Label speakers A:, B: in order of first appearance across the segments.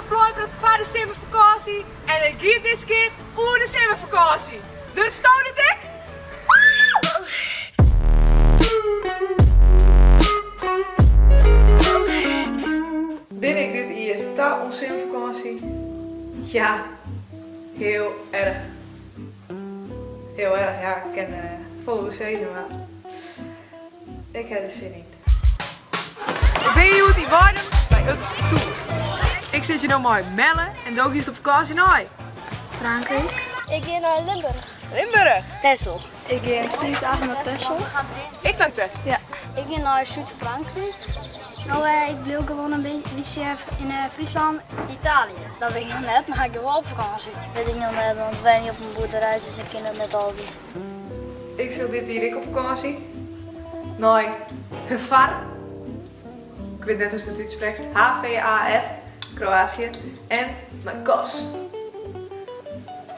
A: Pleinpraat foar de simmerfakânsje en it giet dizze kear oer de simmerfakânsje. Durfsto dit ek? Bin ik dit jier ta oan simmerfakânsje? Ja, hiel erch. Hiel erch, ja, ik kin der folle oer sizze, mar ik ha der sin yn. Ik bin hjoed yn Weidum by it Toer. Ik sit hjir no mei Melle en do giest op fakânsje nei?
B: Frankryk.
C: Ik gean nei Limburch.
A: Limburch?
B: Texel.
C: Ik gean 5 dagen nei Texel.
A: Ek nei Texel?
C: Ja.
B: Ik gean nei Súd-Frankryk.
C: No, ik bliuw gewoan in bytsje yn Fryslân. Italië. Dat wit ik noch net, mar ik gean wol op fakânsje.
B: Wit ik noch net, want we wenje op in boerderij, dus ik kin dat net altyd.
A: Ik sil dit jier ek op fakânsje. Nei Hvar. Ik wit net hoe'tst it útsprekst. H-V-A-R, Kroatië. En nei Kos.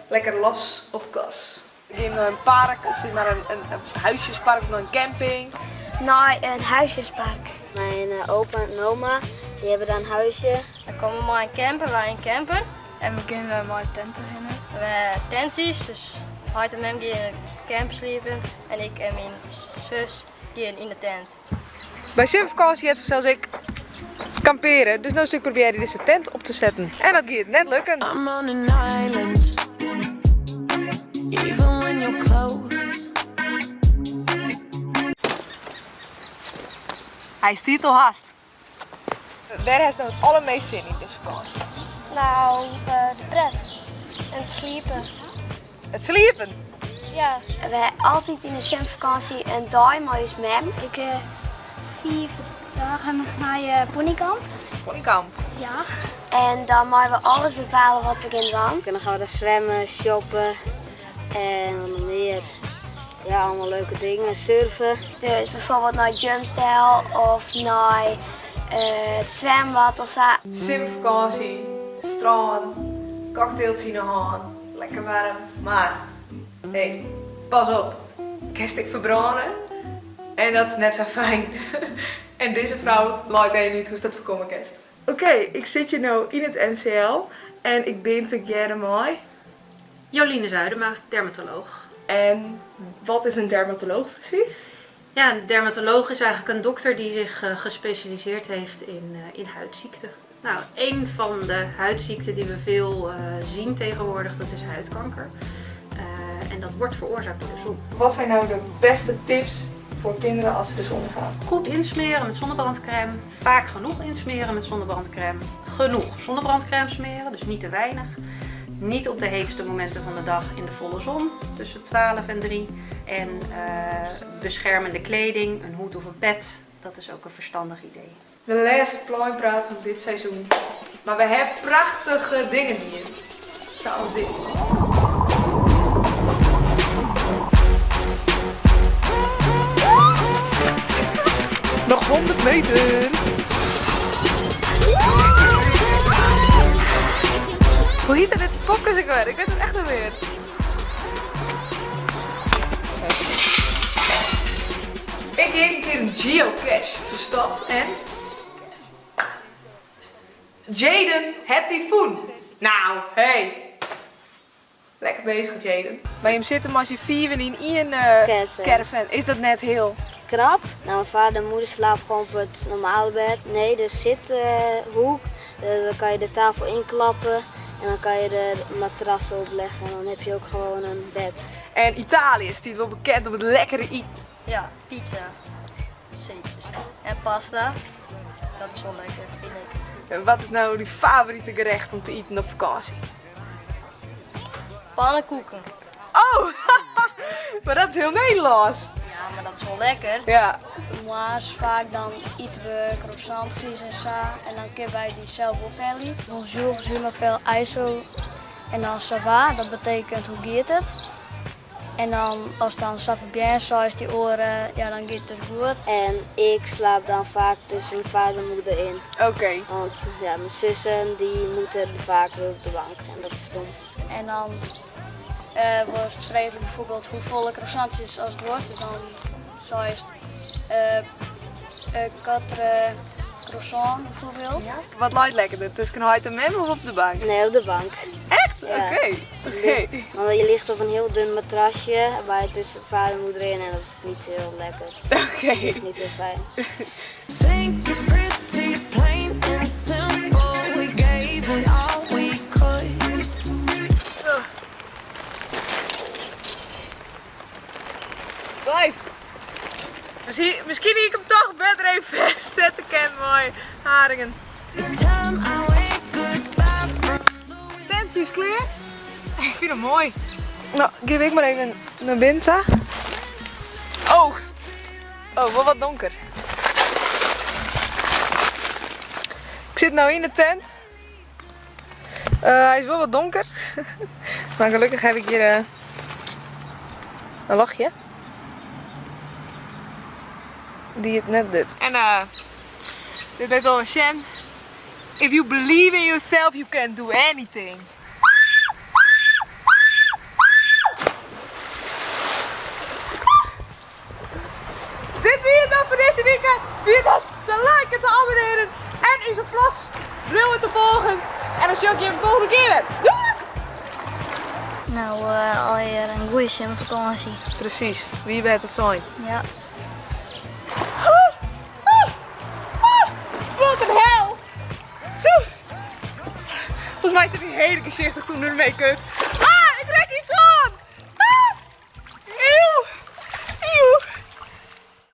A: Lekker los op Kos. We gean nei in park, sis mar in huisjespark of nei in camping.
C: Nei in huisjespark.
B: Mijn opa en oma, die hebben daar een huisje.
D: Dan komme we mei in camper, wy in camper.
C: En we gean mei tenten hinne.
D: We ha tentsjes, dus heit en mem gean yn de camper sliepen en ik en myn sus gean yn de tent.
A: By simmerfakânsje heart fansels ek kampearen, dus no sil ik probearje dizze tent op te setten. En dat giet net lukken.
E: I'm on an island Even when you're close
A: Hy stiet al hast. Wêr hast no it allermeast sin yn dizze fakânsje?
C: No, de pret. En it sliepen.
A: It sliepen?
C: Ja.
B: We ha altyd yn de simmerfakânsje in dei mei ús mem.
C: Ik 5 dagen nei ponykamp.
A: Ponykamp?
C: Ja.
B: En dan meie we alles bepale wat we gean dwaan. En dan gaan we daar zwemmen, shoppen en wat nog meer. Ja, allemaal leuke dingen. Surfen. Dus bijvoorbeeld nei Jumpstyle of nei it zwembad of sa.
A: Simmerfakânsje, strân, cocktailtsje yn 'e hân, lekker waarm. Mar, hey, pas op, kinst ek ferbrâne en dat is net sa fijn. En dizze frou leit even út hoe'tst dat foarkomme kinst. Oké, ik sit hjir no yn it MCL en ik bin tegearre mei.
F: Joline Zuidema, dermatolooch.
A: En wat is in dermatolooch presys?
F: Ja, een dermatoloog is eigenlijk een dokter die zich eh, gespecialiseerd heeft in, eh, in huidziekten. Nou, een van de huidziekten die we veel eh, zien tegenwoordig, dat is huidkanker. En dat wordt veroorzaakt door de zon.
A: Wat zijn nou de beste tips voor kinderen als ze de zon in gaan?
F: Goed insmeren met zonnebrandcrème. Vaak genoeg insmeren met zonnebrandcrème. Genoeg zonnebrandcrème smeren, dus niet te weinig. Niet op de heetste momenten van de dag in de volle zon, tussen 12 en 3. En uh, beschermende kleding, een hoed of een pet, dat is ook een verstandig idee.
A: De lêste Pleinpraat fan dit seizoen. Mar we ha prachtige dingen dien. Sa as dit. Noch 100 meter. Hoe hjit dit spopkes ek wer? Ik wit it echt net mear. Ik hie ek in kear in geocache ferstopt en Jaden hat dy fûn. Nou, hey. Lekker bezig Jaden. Mar jim sitte mei syn fiven yn ien caravan. Is dat net hiel.
B: Krap? Nou, mijn vader en moeder slapen gewoon op het normale bed. Nee, de zithoek, dan kan je de tafel inklappen en dan kan je de matras opleggen en dan heb je ook gewoon een bed.
A: En Italië stiet wol bekend om it lekkere iten.
D: Ja, pizza. Zeker. En pasta. Dat is wol lekker, fyn ik.
A: En wat is no dyn favorite gerecht om te iten op fakânsje?
D: Pannenkoeken.
A: Oh, mar dat is hiel Nederlânsk.
D: Ja, mar dat is wol lekker.
A: Ja.
C: Moarns faak dan ite we croissantsjes en sa en dan kinne wy dy sels ophelje. Bonjour, je m'appelle Aiso en dan ça va, dat betekent hoe giet it. En dan ast dan ça va bien seist dy oare, ja dan giet it dus goed.
B: En ik slaap dan vaak tussen mijn vader en moeder in.
A: Oké.
B: Want ja, mijn zussen die moeten vaak weer op de bank en dat is stom.
C: En dan wurdst frege bijvoorbeeld hoefolle croissantsjes ast wolst, dus dan seist quatre. croissant bijvoorbeeld.
A: Wat leit lekkerder, tusken heit en mem of op de bank?
B: Nee, op de bank.
A: Echt?
B: Ja.
A: Oké. Oké.
B: Want je ligt op een heel dun matrasje bij tussen vader en moeder in en dat is niet heel lekker.
A: Oké.
B: Niet heel fijn.
E: Think it's pretty plain and simple. We gave it all we could.
A: Blijf. Misschien, misschien ik hem toch beter even vastzetten kan, mooi. Haringen.
E: It's time I wave goodbye from the
A: Tentje is klaar. Ik vind hem mooi. Nou, geef ik maar even naar binnen. Oh. Oh, wel wat donker. Ik zit nu in de tent. Hij is wel wat donker. Maar gelukkig heb ik hier een lachje. Die het net doet. En dit heet al een Shen. If you believe in yourself, you can do anything. Dit wie het dan voor deze week. Wie dat te liken, te abonneren en in zijn vlogs te volgen. En dan zie ik je de volgende keer weer. Doei!
C: Nou, alweer een goede simvakantie.
A: Precies, wie weet het zijn.
C: Ja.
A: Wat een hel! Doei! Volgens mij zit hij hele gezichtig toen door de make-up.